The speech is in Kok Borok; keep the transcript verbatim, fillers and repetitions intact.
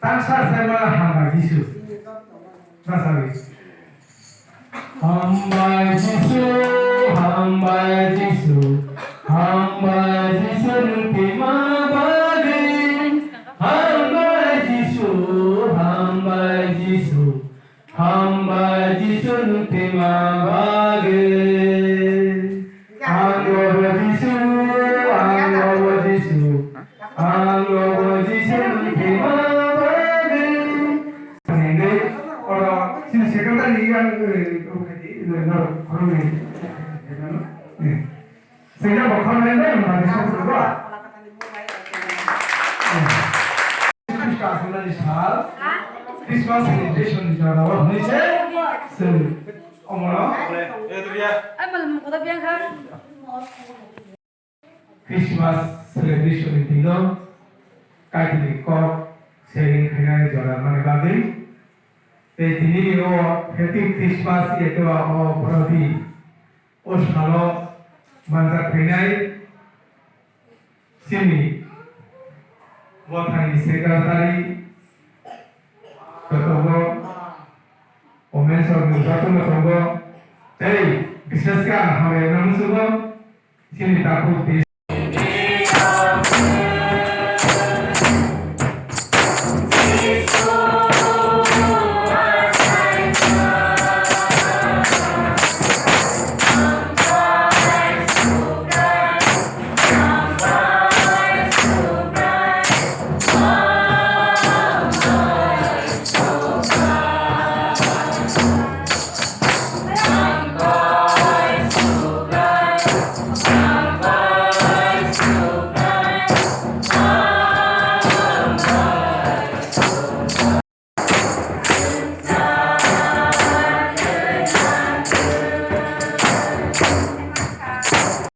Tangsa sai ma hambai Jisu. Basawi. Hambai Jisu, hambai Jisu, hambai Jisu nung tima bagwi. Hambai Jisu, hambai Jisu, hambai Jisu nung tima bagwi. Ang lobo Jisu, ang lobo Jisu, ang lobo Jisu nung tima bagwi. Nengdei, oro, sini secretary yang, eh, okay, eh, no, khoroknwi. Sehingga bokhoroknwi nai, nai, nai, nai. Khristo aswknani sal, Christmas celebration ni jora o hwnwi se chwng omono Christmas celebration ni dino Kaitorni kok sharing khainani jora mani bagwi tei tini o happy Christmas ya khe o borok di o salo manjak phainai chini Mothani secretary jotobo, o mensok ni jotono tongo, tei bishesh khe ang hambai rwna muchungo chini takhuk